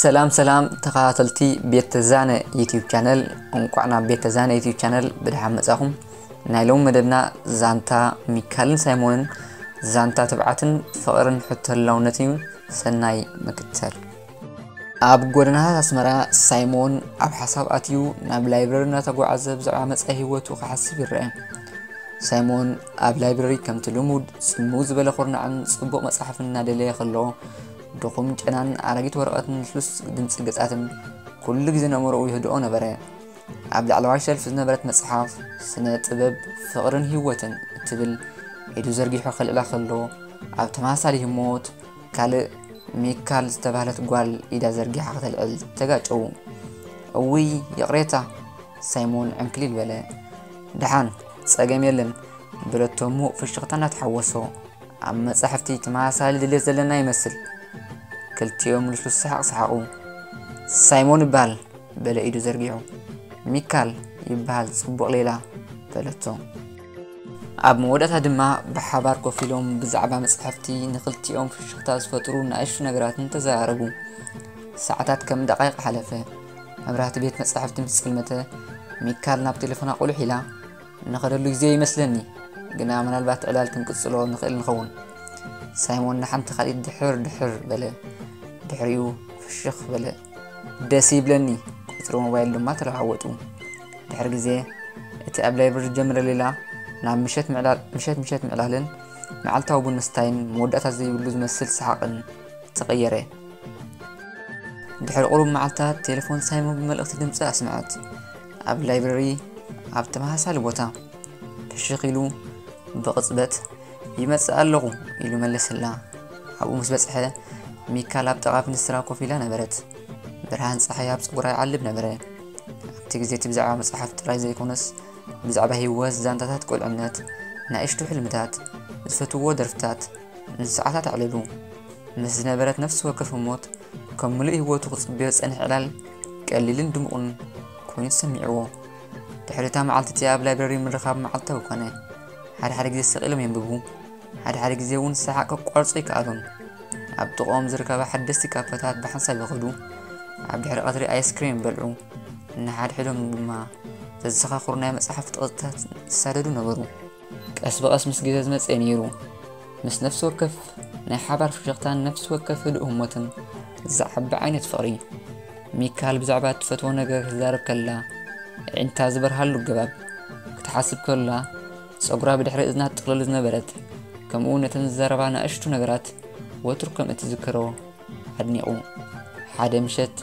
ሰላም ሰላም ተኸታተልቲ ቤት ተዛነ ዩቲዩብ ቻነል፣ እንቋዕ ናብ ቤት ተዛነ ዩቲዩብ ቻነል ብደሓን መጻኹም። ናይ ሎሚ መደብና ዛንታ ሚካልን ሳይሞንን ዛንታ ትብዓትን ፍቕርን ሕቶ ህላውነትን እዩ። ሰናይ ምክትታል። ኣብ ጎደናታት ኣስመራ ሳይሞን ኣብ ሓሳብ ኣትዩ ናብ ላይብረሪ እናተጓዓዘ ብዛዕባ መጻኢ ህይወቱ ክሓስብ ይረአ። ሳይሞን ኣብ ላይብረሪ ከምቲ ልሙድ ጽምው ዝበለ ኩርናዕን ጽቡቕ መጽሓፍን እናደለየ ከሎ፣ ድኹም ጨናን ኣረጊት ወረቐትን ልስሉስ ድምጺ ገጻትን ኩሉ ግዜ ነእምሮኡ የህድኦ ነበረ። ኣብ ላዕለዋይ ሸልፍ ዝነበረት መጽሓፍ ስነ ጥበብ ፍቕርን ህይወትን እትብል ኢዱ ዘርጊሑ ከልዕላ ከሎ፣ ኣብ ተመሳሳሊ ህሞት ካልእ ሚካል ዝተባህለት ጓል ኢዳ ዘርጊሓ ከተልዕል ተጋጨዉ። እውይ ይቕሬታ፣ ሳይሞን ዕንክሊል በለ። ደሓን፣ ጸገም የለን፣ በለቶ ሙቕ ፍሽኽታ እናተሓወሶ። ኣብ መጻሕፍቲ ተመሳሳሊ ድሌት ዘለና ይመስል። ክልቲኦም ልስሉስ ሰሓቕ ሰሓቑ። ሳይሞን ይበሃል፣ በለ ኢዱ ዘርጊሑ። ሚካል ይበሃል፣ ጽቡቕ ሌላ፣ በለቶ። ኣብ መወዳእታ ድማ ብሓባር ኮፍ ኢሎም ብዛዕባ መጻሕፍቲ ንኽልቲኦም ፍሽኽታ ዝፈጥሩ ንኣሽቱ ነገራትን ተዘራረቡ። ሰዓታት ከም ደቓይቕ ሓለፈ። መብራህቲ ቤት መጻሕፍቲ ምስ ጸልመተ፣ ሚካል ናብ ቴሌፎና ቁልሕ ኢላ፣ "ንኸደሉ ግዜ ይመስለኒ፣ ግና ምናልባት ዕላል ክንቅጽሎ ንኽእል ንኸውን። ሳይሞን ንሓንቲ ካልኢት ድሕር ድሕር" በለ። ድሕሪኡ ፍሽኽ በለ። "ደስ ይብለኒ!" ቁጽሪ ሞባይል ድማ ተለዋወጡ። ድሕሪ ግዜ፣ እቲ ኣብ ላይብረሪ ዝጀመረ ሌላ ናብ ምሸት ምዕላል፣ ምሸት ምሸት ምዕላልን መዓልታዊ ቡን ምስታይን መወዳእታ ዘይብሉ ዝመስል ሰሓቕን ተቐየረ። ድሕሪ ቁሩብ መዓልታት ቴሌፎን ሳይሞን ብመልእኽቲ ድምጺ ኣስምዐት። ኣብ ላይብረሪ ኣብ ተመሳሳሊ ቦታ። ፍሽኽ ኢሉ ብቕጽበት "ይመጽእ ኣለኹ" ኢሉ መለሰላ። ኣብኡ ምስ በጽሐ፣ ሚካል ኣብ ጥቓ ፊንስትራ ኮፍ ኢላ ነበረት። ብርሃን ጸሓይ ኣብ ጸጉራ ይዓልብ ነበረ። ኣብቲ ግዜ እቲ ብዛዕባ መጽሓፍ ጥራይ ዘይኮነስ፣ ብዛዕባ ህይወት፣ ዛንታታት ቁልዕነት፣ ንኣሽቱ ሕልምታት፣ ዝፈትዎ ደርፍታት ንሰዓታት ኣዕሊሉ። ምስ ዝነበረት ነፍሲ ወከፍ ህሞት፣ ከም ምሉእ ህይወቱ ክጽበዮ ዝጸንሐ ዕላል ቀሊልን ድሙቕን ኮይኑ ተሰሚዕዎ። ድሕሪ እታ መዓልቲ እቲኣ ኣብ ላይብረሪ ምርኻብ መዓልታዊ ኮነ። ሓደ ሓደ ግዜ ስቕ ኢሎም የንብቡ፣ ሓደ ሓደ ግዜ እውን ሰሓቕ ከቋርጹ ኣይከኣሉን። ኣብ ጥቕኦም ዝርከባ ሓደስቲ ካፈታት ብሓንሳብ ይኸዱ፣ ኣብ ድሕሪ ቀትሪ ኣይስክሬም ይበልዑ፣ ንሓድሕዶም ድማ ዘዘኻኽሩ ናይ መጽሓፍቲ ቅርጽታት ይሳደዱ ነበሩ። ቀስ ብቐስ ምስ ግዜ ዝመጽእ ነይሩ። ምስ ነፍሲ ወከፍ ናይ ሓባር ፍሽኽታን ነፍሲ ወከፍ ህዱእ ህሞትን ዝዓቢ ዓይነት ፍቕሪ። ሚካል ብዛዕባ እትፈትዎ ነገር ክትዛረብ ከላ፣ ኣዒንታ ዝበርሃሉ ኣገባብ፣ ክትሓስብ ከላ፣ ጸጉራ ብድሕሪ እዝና ትጥቕለሉ ዝነበረት፣ ከምኡ እውን ነተን ዝዛረባ ንኣሽቱ ነገራት ወትሩ ከም እትዝክሮ ኣድኒቑ። ሓደ ምሸት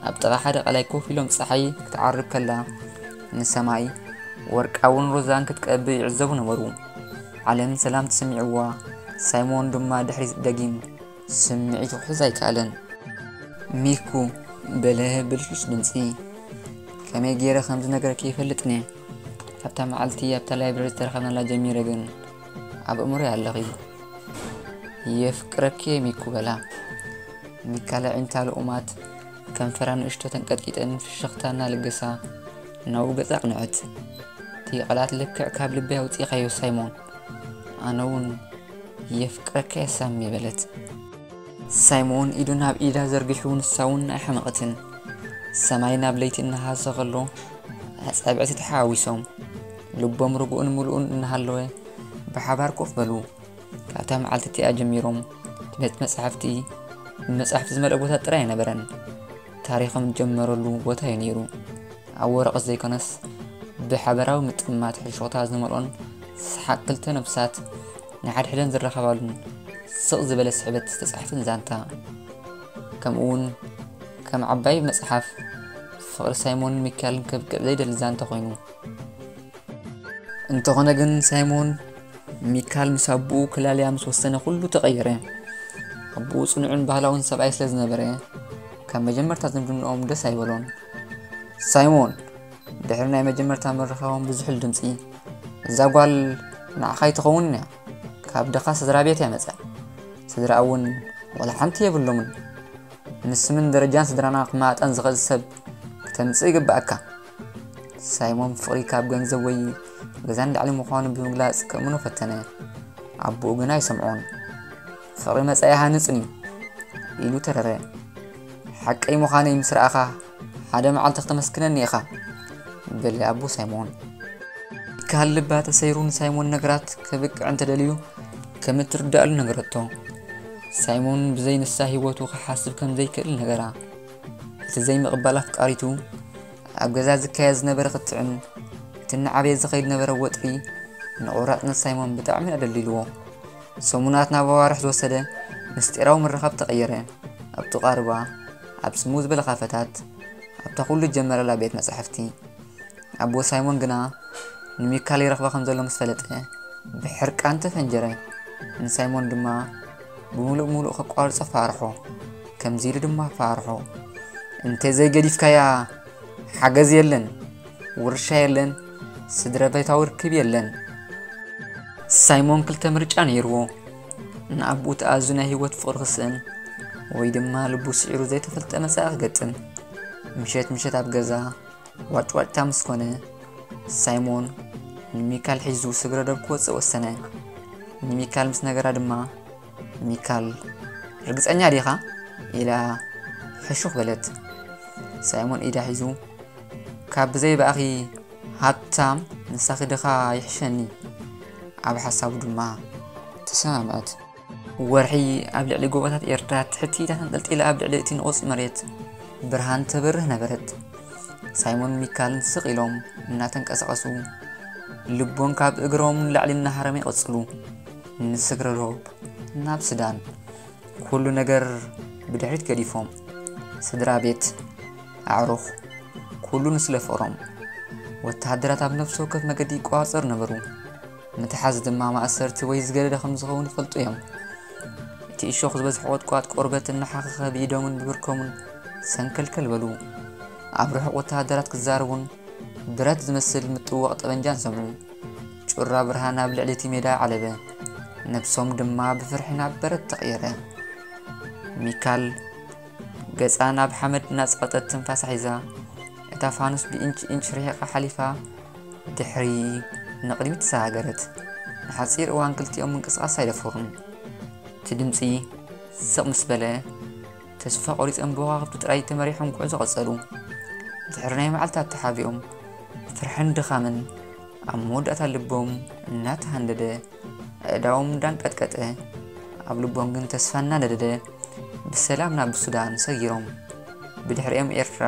ኣብ ጥቓ ሓደ ቀላይ ኮፍ ኢሎም ጸሓይ ክትዓርብ ከላ ንሰማይ ወርቃውን ሮዛን ክትቀብእ ይዕዘቡ ነበሩ። ዓለም ሰላም ተሰሚዕዋ፣ ሳይሞን ድማ ድሕሪት ደጊሙ ስምዒቱ ክሕዝ ኣይከኣለን። "ሚኩ" በለ ብልስሉስ ድምጺ፣ "ከመይ ገይረ ከም ዝነግረኪ ይፈልጥን እየ። ካብታ መዓልቲ ኣብታ ላይብረሪ ዝተረኸብናላ ጀሚረ ግን ኣብ ኣእምሮይ ኣለኺ። የፍቅረኪ እየ ሚኩ" በላ። ሚካል ኣዒንታ ልኡማት፣ ከንፈራ ንእሽቶ ተንቀጥቂጠን ፍሽኽታ እናለገሳ ናብኡ ገጻ ኣቕንዐት። "እቲ ቃላት ልክዕ ካብ ልበይ ኣውጺእካዮ ሳይሞን፣ ኣነ እውን የፍቅረካ እየ ሳሚ" በለት። ሳይሞን ኢዱ ናብ ኢዳ ዘርጊሑ፣ ንሳ እውን ኣይሓመቐትን። ሰማይ ናብ ለይቲ እናሃሰ ከሎ፣ ኣጻብዕቲ ተሓዋዊሶም፣ ልቦም ርጉእን ምሉእን እናሃለወ ብሓባር ኮፍ በሉ። ካብታ መዓልቲ እቲኣ ጀሚሮም፣ እቲ ቤት መጻሕፍቲ ብመጻሕፍቲ ዝመልአ ቦታ ጥራይ ኣይነበረን። ታሪኾም ዝጀመረሉ ቦታ እዩ ነይሩ። ኣብ ወረቐት ዘይኮነስ፣ ብሓበራዊ ምጥማት ሕሹኽታ ዝመልኦን ሰሓቕ ክልተ ነብሳት ንሓድሕደን ዝራኸባሉን ስቕ ዝበለ ስሕበት ዝተጻሕፈን ዛንታ። ከምኡውን ከም ዓባይ መጽሓፍ ፍቕሪ ሳይሞንን ሚካልን ከብቅዕ ዘይደሊ ዛንታ ኮይኑ። እንተኾነ ግን ሳይሞን ሚካል ምስ ኣቦኡ ክላለያ ምስ ወሰነ ኩሉ ተቐየረ። ኣቦኡ ጽኑዕን ባህላውን ሰብኣይ ስለ ዝነበረ ካብ መጀመርታ ዝምድንኦም ደስ ኣይበሎን። ሳይሞን ድሕሪ ናይ መጀመርታ ምርኻቦም ብዝሑል ድምጺ፣ "እዛ ጓል ንዓኻ ኣይትኸውን እያ፣ ካብ ድኻ ስድራ ቤት እያ መጽያ። ስድራ እውን ዋላ ሓንቲ የብሎምን። ንስምን ደረጃን ስድራና ክመጣጠን ዝኽእል ሰብ ክተምጽእ ይግብኣካ። ሳይሞን ፍቕሪ ካብ ገንዘብ ወይ ገዛ ንላዕሊ ምዃኑ ብምግላጽ ከእምኖ ፈተነ። ኣቦኡ ግን ኣይሰምዖን። ፍቕሪ መጻኢ ኣይሃንጽን እዩ" ኢሉ ተረረ። ሓቀይ ምዃነይ ምስ ረኣኻ ሓደ መዓልቲ ክተመስግነኒ ኢኻ፣ በለ ኣቦ ሳይሞን። ሚካል ልባ ተሰይሩ ንሳይሞን ነገራት ከብቅዕ እንተደልዩ ከም እትርድኣሉ ነገረቶ። ሳይሞን ብዘይ ንሳ ህይወቱ ክሓስብ ከም ዘይክእል ነገራ። እቲ ዘይምቕባል ኣፍቃሪቱ ኣብ ገዛ ዝካየድ ዝነበረ ክትዕን እቲ እናዓበየ ዝኸይድ ነበረ ወጥሪ ንቆራጽነት ሳይሞን ብጣዕሚ ኣደልድልዎ። ሰሙናት ናብ ኣዋርሕ ዝወሰደ ምስጢራዊ ምርኻብ ተቐየረ። ኣብ ጥቓ ሩባ፣ ኣብ ጽምው ዝበለ ካፈታት፣ ኣብታ ኩሉ ዝጀመረላ ቤት መጻሕፍቲ። ኣቦ ሳይሞን ግና ንሚካል ይረኽባ ከም ዘሎ ምስ ፈለጠ ብሕርቃን ተፈንጀረ። ንሳይሞን ድማ ብምሉእ ምሉእ ከቋርጾ ፈራርሖ። ከምዚ ኢሉ ድማ ፈራርሖ፣ "እንተ ዘይገዲፍካያ ሓገዝ የለን፣ ውርሻ የለን፣ ስድራ ቤታዊ ርክብ የለን።" ሳይሞን ክልተ ምርጫ ነይርዎ። ንኣቦኡ ተኣዝዙ ናይ ህይወት ፍቕሪ ክስእን፣ ወይ ድማ ልቡ ስዒሩ ዘይተፈልጠ መጻኢ ክገጥም። ምሸት ምሸት ኣብ ገዛ ዋጭዋጭታ ምስ ኮነ፣ ሳይሞን ንሚካል ሒዙ ስግረ ዶብ ክወጽእ ወሰነ። ንሚካል ምስ ነገራ ድማ፣ "ሚካል፣ ርግጸኛ ዲኻ?" ኢላ ሕሹኽ በለት። ሳይሞን ኢዳ ሒዙ፣ "ካብ ብዘይ ብኣኺ ሃብታም ንሳኺ ድኻ ይሕሸኒ?" ኣብ ሓሳቡ ድማ ተሰማምዐት። ወርሒ ኣብ ልዕሊ ጎቦታት ኤርትራ ትሕቲ ኢዳ ተንጠልጢላ ኣብ ልዕሊ እቲ ንቑጽ መሬት ብርሃን ተብርህ ነበረት። ሳይሞን ሚካልን ስቕ ኢሎም እናተንቀሳቐሱ፣ ልቦም ካብ እግሮም ንላዕሊ እናሃረመ ይቕጽሉ። ንስግረ ዶብ፣ ናብ ሱዳን። ኩሉ ነገር ብድሕሪት ገዲፎም፣ ስድራ ቤት፣ ኣዕሩኽ፣ ኩሉ ንስለ ፍቕሮም። ወተሃደራት ኣብ ነፍሲ ወከፍ መገዲ ይቆጻጸሩ ነበሩ። ምትሓዝ ድማ ማእሰርቲ ወይ ዝገደደ ከም ዝኸውን ይፈልጡ እዮም። እቲ እሾኽ ዝበዝሖ ቁጥቋጥ ቆርበት እናሓኸኸ ብኢዶምን ብብርኮምን ሰንከልከል በሉ። ኣብ ርሑቕ ወተሃደራት ክዛረቡን ብረት ዝመስል ምጥዋቕ ጠበንጃን ሰምዑ። ጩራ ብርሃን ኣብ ልዕሊ እቲ ሜዳ ዓለበ። ነብሶም ድማ ብፍርሒ ናብ በረድ ተቐየረ። ሚካል ገጻ ናብ ሓመድ እናጸቐጠት ትንፋሳ ሒዛ፣ እታ ፋኑስ ብኢንች ኢንች ርሒቓ ሓሊፋ፣ ድሕሪ ንቕድሚት ተሰጋገረት። ንሓጺር እዋን ክልቲኦም ምንቅስቓስ ኣይደፈሩን። እቲ ድምጺ ስቕ ምስ በለ፣ ተስፋ ቆሪጾም ብኸዋኽብቲ ጥራይ ተመሪሖም ጉዕዞ ቀጸሉ። ድሕሪ ናይ መዓልታት ተሓቢኦም፣ ፍርሕን ድኻምን ኣብ መወዳእታ ልቦም እናተሃንደደ፣ ኣእዳዎም እንዳንቀጥቀጠ፣ ኣብ ልቦም ግን ተስፋ እናነደደ፣ ብሰላም ናብ ሱዳን ሰጊሮም። ብድሕሪኦም ኤርትራ፣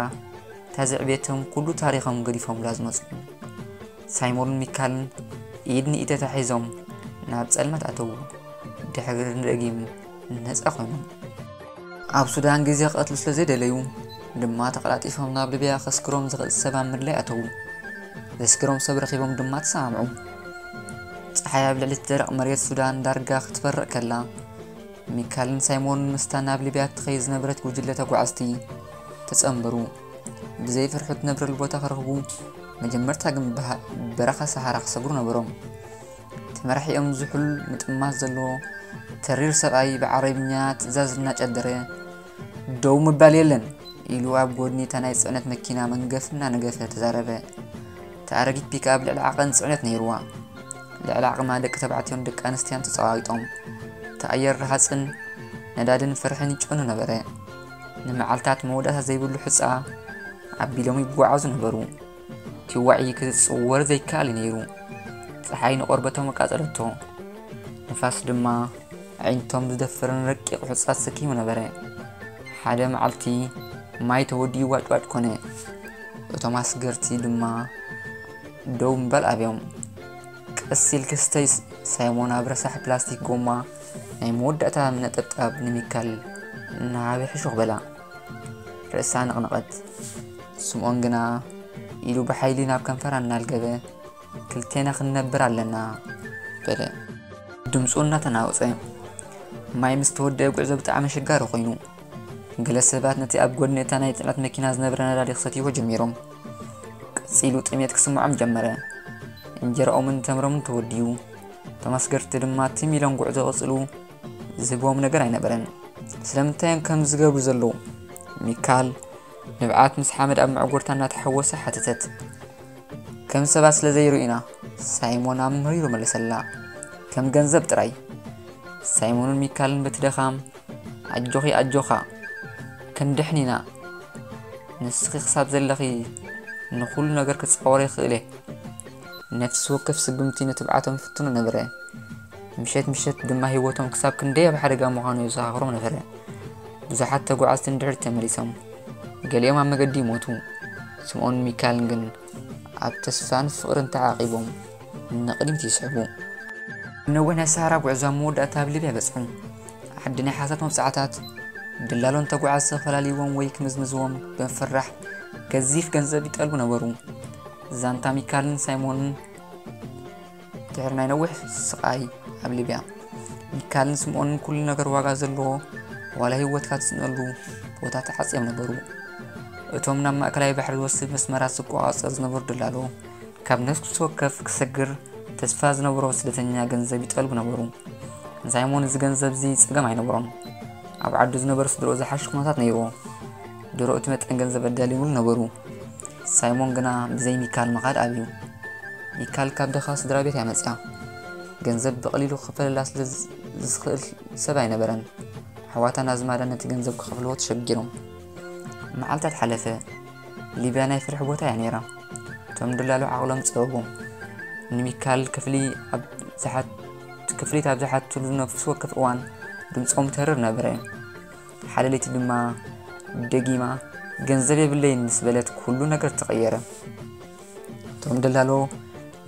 እታ ዘዕቤቶም ኩሉ ታሪኾም ገዲፎምላ ዝመጹ። ሳይሞንን ሚካልን ኢድ ንኢድ ተታሒዞም ናብ ጸልማት ኣተዉ። ድሕሪ ደጊም ነጻ ኮይኖም። ኣብ ሱዳን ግዜ ክቐትሉ ስለ ዘይደለዩ ድማ ተቐላጢፎም ናብ ሊብያ ከስግሮም ዝኽእል ሰብ ኣብ ምድላይ ኣተዉ። ዘስግሮም ሰብ ረኺቦም ድማ ተሰማምዑ። ጸሓይ ኣብ ልዕሊ እቲ ደረቕ መሬት ሱዳን ዳርጋ ክትፈርቕ ከላ፣ ሚካልን ሳይሞንን ምስታ ናብ ሊብያ እትኸይድ ዝነበረት ጉጅለ ተጓዓዝቲ ተጸንበሩ። ብዘይ ፍርሒ እትነብረሉ ቦታ ክረኽቡ፣ መጀመርታ ግን ብሃ-፣ በረኻ ሰሃራ ክሰግሩ ነበሮም። እቲ መራሒኦም ዝሑል ምጥማት ዘለዎ ተሪር ሰብኣይ ብዓረብኛ ትእዛዝ እናጨደረ፣ "ደው ምባል የለን!" ኢሉ ኣብ ጎድኒ እታ ናይ ጽዕነት መኪና መንገፍ እናነገፈ ተዛረበ። እታ ኣረጊት ፒክኣፕ ልዕሊ ዓቐን ጽዕነት ነይርዋ። ልዕሊ ዓቕማ ደቂ ተባዕትዮን ደቂ ኣንስትዮን ተጸዋዊጦም። እቲ ኣየር ረሃጽን ነዳድን ፍርሕን ይጨኑ ነበረ። ንመዓልታት መወዳእታ ዘይብሉ ሕጻ ኣቢሎም ይጓዓዙ ነበሩ። እቲ ዋዒ ክጽወር ዘይከኣል እዩ ነይሩ። ጸሓይ ንቆርበቶም ኣቃጸለቶ። ንፋስ ድማ ኣዒንቶም ዝደፍርን ረቂቕ ሑጻ ተሰኪሙ ነበረ። ሓደ መዓልቲ ማይ ተወዲኡ ዋጭዋጭ ኮነ። እቶም ኣስገርቲ ድማ ደው ምባል ኣብዮም። ቀስ ኢልኪ ስተይ፣ ሳይሞን ኣብ ረሳሕ ፕላስቲክ ጎማ ናይ መወዳእታ ነጠብጣብ ንሚካል እናሃበ ሕሹኽ በላ። ርእሳ ነቕነቐት። ስምኦን ግና ኢዱ ብሓይሊ ናብ ከንፈራ እናልገበ፣ "ክልቴና ክንነብር ኣለና" በለ። ድምፁ እናተናወፀ፣ ማይ ምስ ተወደአ ጉዕዞ ብጣዕሚ ኣሸጋሪ ኮይኑ። ገለ ሰባት ነቲ ኣብ ጎድኒ እታ ናይ ጽዕነት መኪና ዝነበረ ነዳዲ ክሰትይዎ ጀሚሮም። ቀጺሉ ጥሜት ክስምዖም ጀመረ። እንጀራኦምን ተምሮምን ተወዲኡ። እቶም ኣስገርቲ ድማ ትም ኢሎም ጉዕዞ ቀጽሉ። ዝህብዎም ነገር ኣይነበረን። ስለምንታይ እዮም ከምዚ ዝገብሩ ዘለዉ? ሚካል ንብዓት ምስ ሓመድ ኣብ መዕጎርታ እናተሓወሰ ሓተተት። ከም ሰባት ስለ ዘይርኡና፣ ሳይሞን ኣምሪሩ መለሰላ። ከም ገንዘብ ጥራይ። ሳይሞንን ሚካልን በቲ ደኻም፣ ኣጆኺ ኣጆኻ፣ ክንድሕን ኢና። ንስኺ ክሳብ ዘለኺ ንኹሉ ነገር ክጻወሮ ይኽእል እየ። ነፍሲ ወከፍ ስጉምቲ ንትብዓቶም ይፍትኖ ነበረ። ምሸት ምሸት ድማ ህይወቶም ክሳብ ክንደይ ኣብ ሓደጋ ምዃኑ የዘኻኽሮም ነበረ። ብዙሓት ተጓዓዝቲ ንድሕሪት ተመሊሶም፣ ገሊኦም ኣብ መገዲ ይሞቱ። ስምኦንን ሚካልን ግን ኣብ ተስፋን ፍቕርን ተዓቂቦም ንቕድሚት ይስሕቡ። ነዊሕ ናይ ሰሃራ ጉዕዞ ኣብ መወዳእታ ኣብ ሊብያ በጽሑ። ዓዲ ናይ ሓሳት መብጽዓታት፣ ደላሎን ተጓዓዝቲ ከፈላልይዎም ወይ ክምዝምዝዎም ብምፍራሕ ገዚፍ ገንዘብ ይጠልቡ ነበሩ። ዛንታ ሚካልን ሳይሞንን ድሕሪ ናይ ነዊሕ ስቓይ ኣብ ሊብያ፣ ሚካልን ስምኦንን ኩሉ ነገር ዋጋ ዘለዎ ዋላ ህይወትካ ትስእነሉ ቦታ ተዓጽዮም ነበሩ። እቶም ናብ ማእከላይ ባሕሪ ዝወስድ መስመራት ዝቆጻጸር ዝነበሩ ደላሎ ካብ ነፍሲ ወከፍ ክሰግር ተስፋ ዝነበሮ ስደተኛ ገንዘብ ይጠልቡ ነበሩ። ንሳይሞን እዚ ገንዘብ እዚ ጸገም ኣይነበሮን። ኣብ ዓዱ ዝነበረ ስድሮ ዝሓሽ ኩነታት ነይርዎ። ድሮ እቲ መጠን ገንዘብ ኣዳልዩሉ ነበሩ። ሳይሞን ግና ብዘይ ሚካል ምኻድ ኣብዩ። ሚካል ካብ ድኻ ስድራ ቤት እያ መጽያ። ገንዘብ ብቐሊሉ ክኸፈለላ ስለ ዝኽእል ሰብ ኣይነበረን። ኣሕዋታን ኣዝማዳን ነቲ ገንዘብ ክኸፍልዎ ተሸጊሮም። መዓልታት ሓለፈ። ሊብያ ናይ ፍርሒ ቦታ እያ ነይራ። እቶም ደላሎ ዓቕሎም ጸበቦም። ንሚካል ክፍሊ ኣብ ዝሓት-፣ ክፍሊት ኣብ ዝሓትሉ ነፍሲ ወከፍ እዋን ድምጾም ተርር ነበረ። ሓደ ለይቲ ድማ ደጊማ፣ "ገንዘብ የብለይን" ምስ በለት ኩሉ ነገር ተቐየረ። እቶም ደላሎ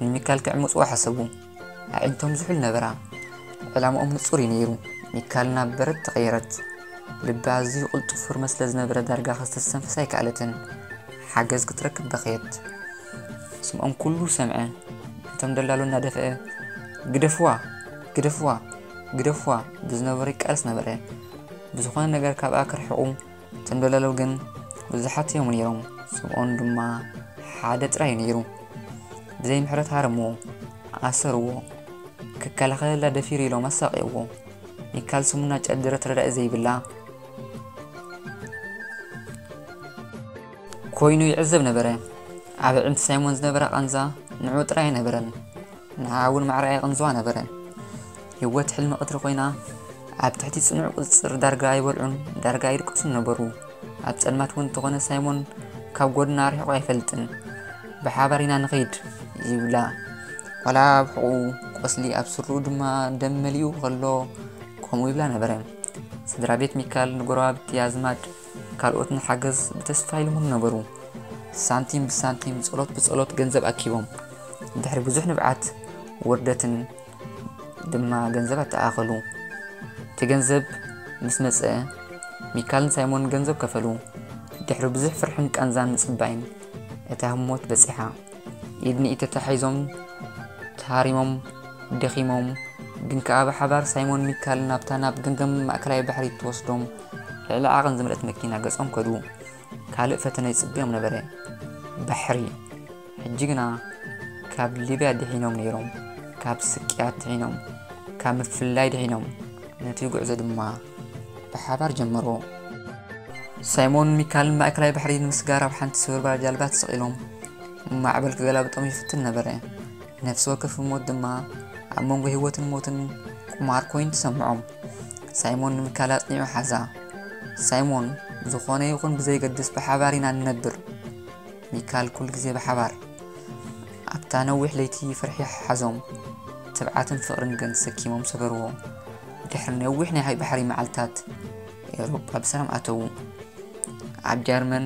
ንሚካል ክዕምጽዎ ሓሰቡ። ኣዒንቶም ዝሑል ነበራ። ዕላማኦም ንጹር እዩ ነይሩ። ሚካል ናብ በረድ ተቐየረት። ልባ ኣዝዩ ቅልጡፍ ህርመት ስለ ዝነበረ ዳርጋ ክስተንፍስ ኣይከኣለትን። ሓገዝ ክትረክብ በኸየት። ስምኦን ኩሉ ሰምዐ። እቶም ደላሎ እናደፍአ፣ "ግደፍዋ! ግደፍዋ! ግደፍዋ!" ብዝነበሮ ይቃለስ ነበረ። ብዝኾነ ነገር ካብኣ ክርሕቑ እቶም ደላሎ ግን ብዙሓት እዮም ነይሮም። ስምኦን ድማ ሓደ ጥራይ እዩ ነይሩ። ብዘይ ምሕረት ሃረምዎ፣ ኣሰርዎ። ክከላኸለላ ደፊሩ ኢሎም ኣሳቕይዎ። ሚካል ስሙና ጨድረት ረዳኢ ዘይብላ ኮይኑ ይዕዘብ ነበረ። ኣብ ኣዒንቲ ሳይሞን ዝነበራ ቃንዛ ንዑ ጥራይ ኣይነበረን። ንዓ እውን ማዕረ ኣይቕንዝዋ ነበረ። ህይወት ሕልሚ ቀትሪ ኮይና፣ ኣብ ትሕቲ ጽኑዕ ቁጽጽር ዳርጋ ኣይበልዑን፣ ዳርጋ ኣይድቅሱን ነበሩ። ኣብ ጸልማት እውን እንተኾነ ሳይሞን ካብ ጎድና ኣርሒቑ ኣይፈልጥን። "ብሓባር ኢና ንኸይድ" ይብላ። ዋላ ኣብ ሕቑኡ ቆስሊ፣ ኣብ ስርኡ ድማ ደም መሊኡ ከሎ ከምኡ ይብላ ነበረ። ስድራ ቤት ሚካል ንጎረባብቲ ኣዝማድ ካልኦት ንሓገዝ ብተስፋ ይልምኑ ነበሩ። ሳንቲም ብሳንቲም፣ ጸሎት ብጸሎት ገንዘብ ኣኪቦም፣ ድሕሪ ብዙሕ ንብዓት ውርደትን ድማ ገንዘብ ኣተኣኸሉ። እቲ ገንዘብ ምስ መጸ፣ ሚካልን ሳይሞንን ገንዘብ ከፈሉ። ድሕሪ ብዙሕ ፍርሕን ቃንዛን ምጽባይን፣ እታ ህሞት በጺሓ። ኢድ ንኢድ ተታሒዞም፣ ተሃሪሞም፣ ደኺሞም፣ ግን ከኣ ብሓባር ሳይሞን ሚካልን ናብታ ናብ ገምገም ማእከላይ ባሕሪ እትወስዶም ልዕሊ ዓቐን ዝመልአት መኪና ገጾም ከዱ። ካልእ ፈተነ ይጽበዮም ነበረ። ባሕሪ። ሕጂ ግና ካብ ሊብያ ድሒኖም ነይሮም። ካብ ስቅያት ድሒኖም። ካብ ምፍልላይ ድሒኖም። ነቲ ጉዕዞ ድማ ብሓባር ጀመርዎ። ሳይሞን ሚካልን ማእከላይ ባሕሪ ንምስጋር ኣብ ሓንቲ ስብርባር ጃልባ ተሰቒሎም ማዕበል ክገላብጦም ይፍትን ነበረ። ነፍሲ ወከፍ ህሞት ድማ ኣብ መንጎ ህይወትን ሞትን ቁማር ኮይኑ ተሰምዖም። ሳይሞን ንሚካል ኣጽኒዑ ሓዛ። "ሳይሞን፣ ዝኾነ ይኹን ብዘይገድስ ብሓባር ኢና ንነብር።" ሚካል ኩሉ ግዜ ብሓባር። ኣብታ ነዊሕ ለይቲ ፍርሒ ሓዞም። ትብዓትን ፍቕርን ግን ተሰኪሞም ሰገርዎ። ድሕሪ ነዊሕ ናይ ባሕሪ መዓልታት ኤውሮጳ ብሰላም ኣተዉ። ኣብ ጀርመን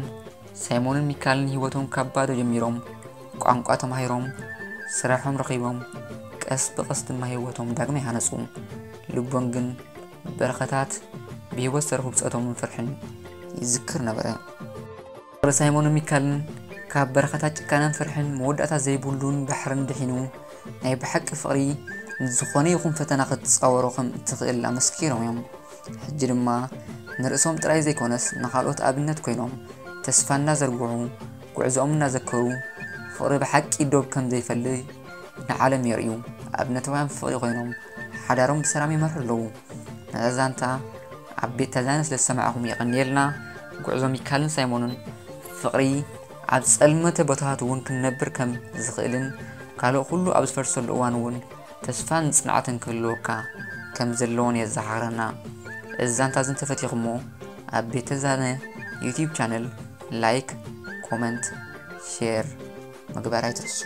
ሳይሞንን ሚካልን ህይወቶም ካብ ባዶ ጀሚሮም፣ ቋንቋ ተማሂሮም፣ ስራሖም ረኺቦም፣ ቀስ ብቐስ ድማ ህይወቶም ዳግመ ይሃነጹ። ልቦን ግን በረኸታት ብህይወት ዝተረፉ ብጾቶምን ፍርሕን ይዝክር ነበረ። ፍቕሪ ሳይሞንን ሚካልን ካብ በረኸታት ጭካነን ፍርሕን መወዳእታ ዘይብሉን ባሕርን ድሒኑ፣ ናይ ብሓቂ ፍቕሪ ንዝኾነ ይኹን ፈተና ክትጻወሮ ከም እትኽእል ኣመስኪሮም እዮም። ሕጂ ድማ ንርእሶም ጥራይ ዘይኮነስ ንኻልኦት ኣብነት ኮይኖም፣ ተስፋ እናዘርግሑ፣ ጉዕዞኦም እናዘከሩ፣ ፍቕሪ ብሓቂ ዶብ ከም ዘይፈልይ ንዓለም የርእዩ ኣብነታውያን ፍቕሪ ኮይኖም ሓዳሮም ብሰላም ይመርሑ ኣለዉ። ነዛ ዛንታ ኣብ ቤት ታዛነ ስለ ዝሰማዕኹም የቐንየልና። ጉዕዞ ሚካልን ሳይሞንን ፍቕሪ ኣብ ጸልመተ ቦታታት እውን ክንነብር ከም ዝኽእልን ካልእ ኩሉ ኣብ ዝፈርሰሉ እዋን እውን ተስፋን ጽንዓትን ክህልወካ ከም ዘለዎን የዘኻኽረና። እዚ ዛንታ እዚ እንተፈቲኹሞ ኣብ ቤተዛነ YouTube channel like፣ comment፣ share ምግባር ኣይትርሱ።